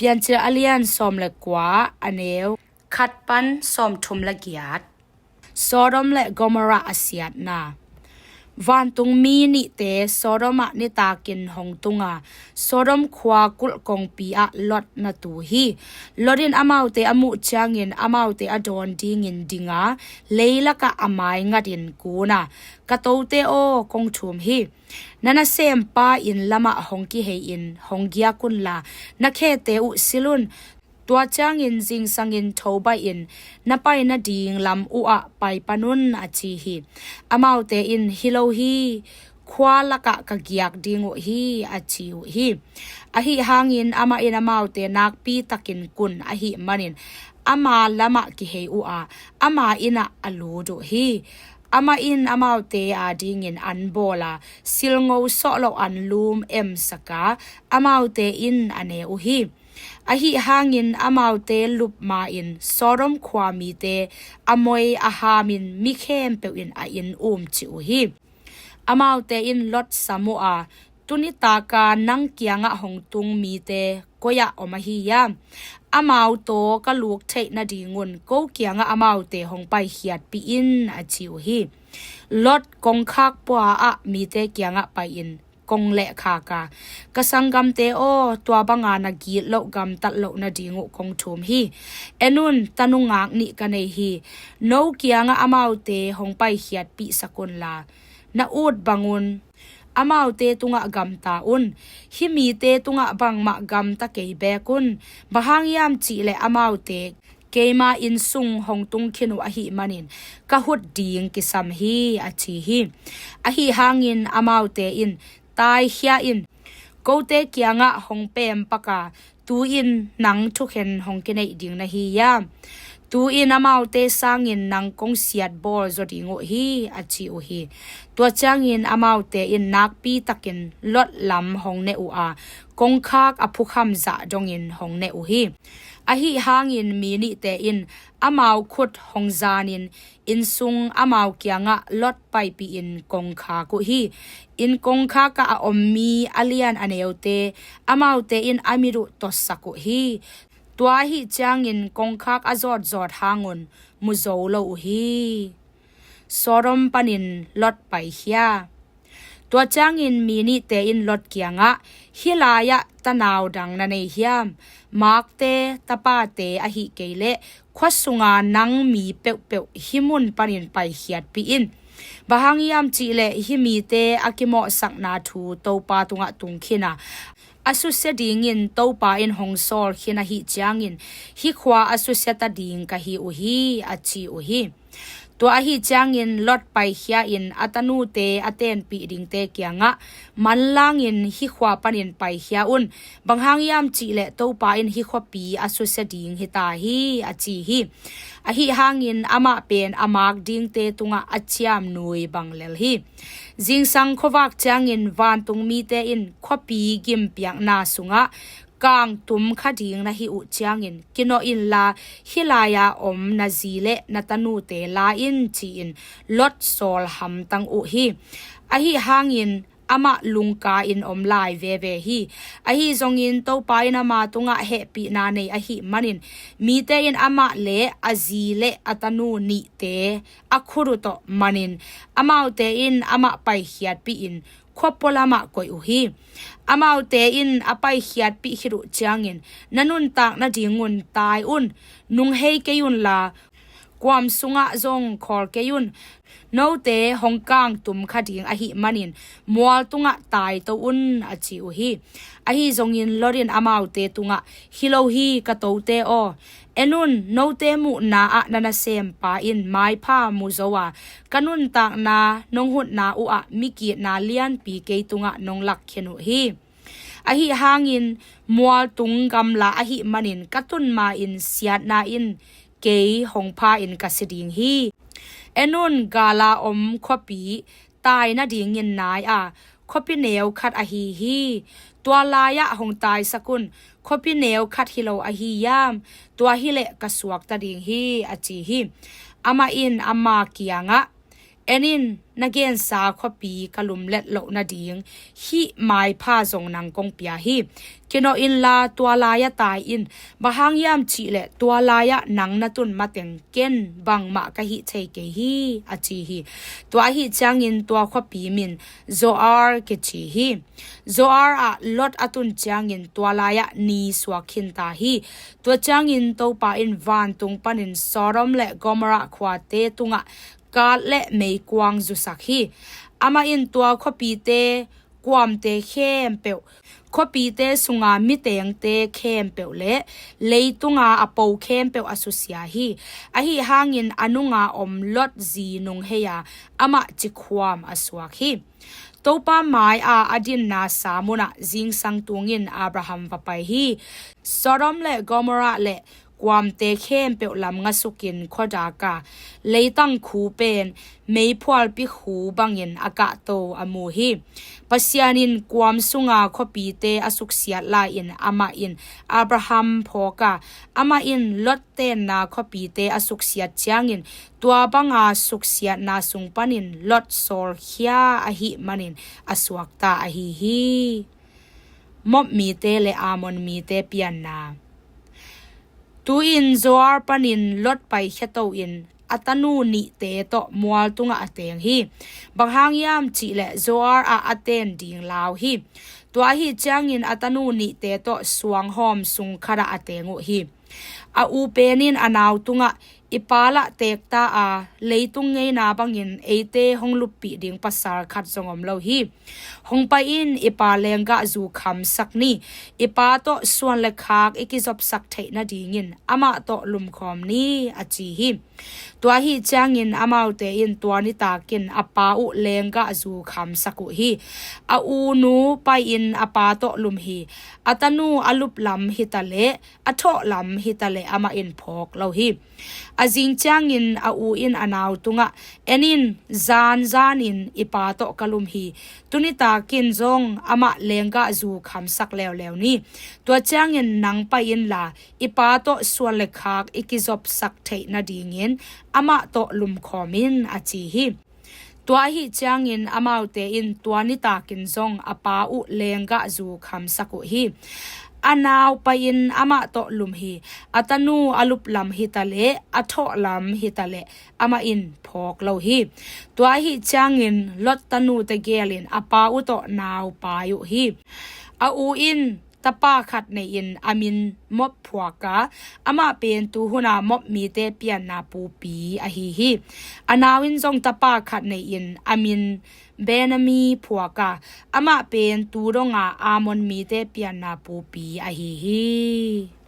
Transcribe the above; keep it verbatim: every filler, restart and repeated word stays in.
Piancil a lian sawm le kua, a neu khat pan sawmthum le giat. Sodom le Gomorrah a siatna. Vantungmi nihte Sodom ah nitakin hong tunga, Sodom khua kulh kongpi ah Lot na tu hi. Lot in amaute a muh ciangin amaute a dawn dingin dinga, leilakah a mai ngatin kuna, "Ka tote aw, kong thum hi. Na nasempa inn lamah hong kihei-in hong giak unla, na khete uh silh un. Tua ciangin zingsangin thobaihin na pai nading lam uhah pai pan un," a ci hi. Amaute in, "Hi lo hi, khua lakah ka giak ding uh hi," a ci uh hi. Ahi hangin amah in amaute nakpi takin kun ahih manin ama lamah kihei uh a, ama innah a lut uh hi. Amah in amaute adingin an bawl a, silngo sawh loh anlum emsak a, amaute in a ne uh hi. Ahi hangin amaute lup ma-in Sodom khua mite a moi a hamin mi khempeuh in a inn umcih uh hi. Amaute in Lot sam uh a, "Tuni taka nang kiangah hong tung mite koi-ah om ahi hiam? Amau taw ka luk theih nadingun ko kiangah amaute hong paikhiatpih in," a ci uh hi. Lot kongkhak pua ah mite kiangah pai-in kong lehkhak a, "Ka sanggamte aw, tua banga na git loh gamtat loh nading uh kong thum hi. En un, tanungak nih ka nei hi. No kiangah amaute hong paikhiatpihsak unla, na ut bangun amaute tungah gamta un. Hih mite tungah bangmah gamta kei beek un. Bang hang hiam cihleh amaute keima inn sung hong tung khin uh ahih manin ka hut ding kisam hi," a ci hi. Ahi hangin amaute in, "Taikhia in, kote kiangah hong pempak a, tu-in nang thukhen hong kineih ding na hi hiam? Tu-in amaute sangin nang kong siatbawl zaw ding uh hi," a ci uh hi. Tua ciangin amaute in nakpi takin Lot lam hong ne uh a, kongkhak a phukham zah dongin hong ne uh hi. Ahi hangin mi nihte in amau khut hong zanin inn sung amau kiangah Lot paipihin kongkhak uh hi. Inn kongkhak ah a om mi a lian a neute amaute in a mit uh totsak uh hi. Tua ahih ciangin kongkhak a zawtzawt hangun mu zo lo uh hi. Sodom panin Lot paikhia. Tua ciangin mi nihte in Lot kiangah, "Hih lai-ah tanau dang na nei hiam? Makte, tapate ahih kei leh khua sunga nang mi peuhpeuh hih mun panin paikhiatpih in. Bang hang hiam cihleh hih mite a kimawhsakna thu Topa tungah tung khin a, a susia dingin Topa in hong sawl khin ahih ciangin hih khua a susia ta ding ka hi uh hi," a ci uh hi. Tua ahih ciangin Lot paikhia in a tanute a tenpih dingte kiangah, "Manlangin hih khua panin paikhia un. Bang hang hiam cihleh Topa in hih khuapi a susia ding hi ta hi," a ci hi. Ahi hangin amah pen a mak dingte tungah a ciamnui bang lel hi. Zingsang khuavak ciangin vantungmite in khuapi gimpiakna sungah kangtum kha ding na hih uh ciangin kinawh inla, hih lai-a om na zi le na tanute la in, ci-in Lot sawl hamtang uh hi. Ahi hangin amah lungka in om lai veve hi. Ahi zongin Topa in ama tungah hehpihna nei ahih manin mite in amah le a zi le a tanu nihte a khut uh tawh manin amaute in amah paikhiatpih in khua pualamah koih uh hi. Amaute in a paikhiatpih khit uh ciangin, "Na nuntak nadingun tai un, nunghei kei unla, kuam sungah zong khawl kei un. Note hong kangtum kha ding ahih manin mual tungah taito un," a ci uh hi. Ahi zongin Lot in amaute tungah, "Hi lo hi, ka tote aw. En un, note muhna ah na nasempa in maipha mu zo a, ka nuntakna nong hutna uhah mikitna lianpi kei tungah nong lak khin uh hi. Ahi hangin mualtung gamla ahih manin ka tun ma-in siatna in kei hong pha-in ka si ding hi. En un, gala om khuapi tai nadingin nai a, khuapi neu khat ahi hi. Tua lai-ah hong taisak un. Khuapi neu khat hi lo ahi hiam? Tua hileh ka suakta ding hi," a ci hi. Amah in ama kiangah, En in, na gensa khuapi ka lumlet loh nading hih maipha zong nang kong pia hi. Kinawh inla tua lai-ah tai in, bang hang hiam cihleh tua lai-ah nang na tun mateng ken bangmah ka hih thei kei hi, a ci hi. Tua ahih ciangin tua khuapi min Zoar kici hi. Zoar ah Lot a tun ciangin tua lai-ah ni suak khinta hi. Tua ciangin Topa in vantung panin Sodom le Gomorrah khuate tungah kat le meikuang zusak hi. Amah in tua khuapite, kuamte khempeuh, khuapite sunga mitengte khempeuh le leitunga a po khempeuh a susia hi. Ahi hangin a nunga om Lot zi nunghei a, amah cikhuam a suak hi. Topa mai-a a dinna sa munah zingsang tungin Abraham va pai hi. Sodom le Gomorrah le kuamte khempeuh lam ngasukin khuadak a, leitang khu pen meiphualpi khu bangin a kahto a mu hi. Pasian in kuam sunga khuapite a suksiat lai-in amah in Abraham phawk a, amah in Lot tenna khuapite a suksiat ciangin tua banga suksiatna sung panin Lot sawlkhia ahih manin a suakta ahi hi. Moab mite le Ammon mite pianna. Tu-in Zoar panin Lot paikhiato in a tanu nihte tawh mual tungah a teng hi. Bang hang hiam cihleh Zoar ah a ten ding lau hi. Tua ahih ciangin a tanu nihte tawh suanghawm sung khatah a teng uh hi. A u pen in a nau tungah, "I pa lah teekta a, leitung ngeina bangin eite hong luppih ding pasal khat zong om lo hi. Hong pai in, i pa lenggahzu khamsak ni. I pa tawh suan le khak i kizopsak theih nadingin amah tawh lumkhawm ni," a ci hi. Tua ahih ciangin amaute in tua nitakin a pa uh lenggahzu khamsak uh hi. A u nu pai-in a pa tawh lum hi. A tanu a luplam hitaleh a thawhlam hitaleh amah in phawk lo hi. A zing ciangin a u in a nau tungah, "En in, zanzanin i pa tawh ka lum hi. Tunitakin zong amah lenggahzu khamsak leuleu ni. Tua ciangin nang pai inla i pa tawh suan le khak i kizopsak theih nadingin amah tawh lumkhawm in," a ci hi. Tua ahih ciangin amaute in tua nitakin zong a pa uh lenggahzu khamsak uh hi. A nau pai-in amah tawh lum hi. A tanu a luplam hitaleh a thawhlam hitaleh amah in phawk lo hi. Tua ahih ciangin Lot tanu tegel in a pa uh tawh nau pai uh hi. A u in tapa khat nei-in a min Moab phuak a, amah pen tuhuna Moab mite pianna pupi ahi hi. A nau in zong tapa khat nei-in a min Ben-ammi phuak a, amah pen tu donga Ammon mite pianna pupi ahi hi.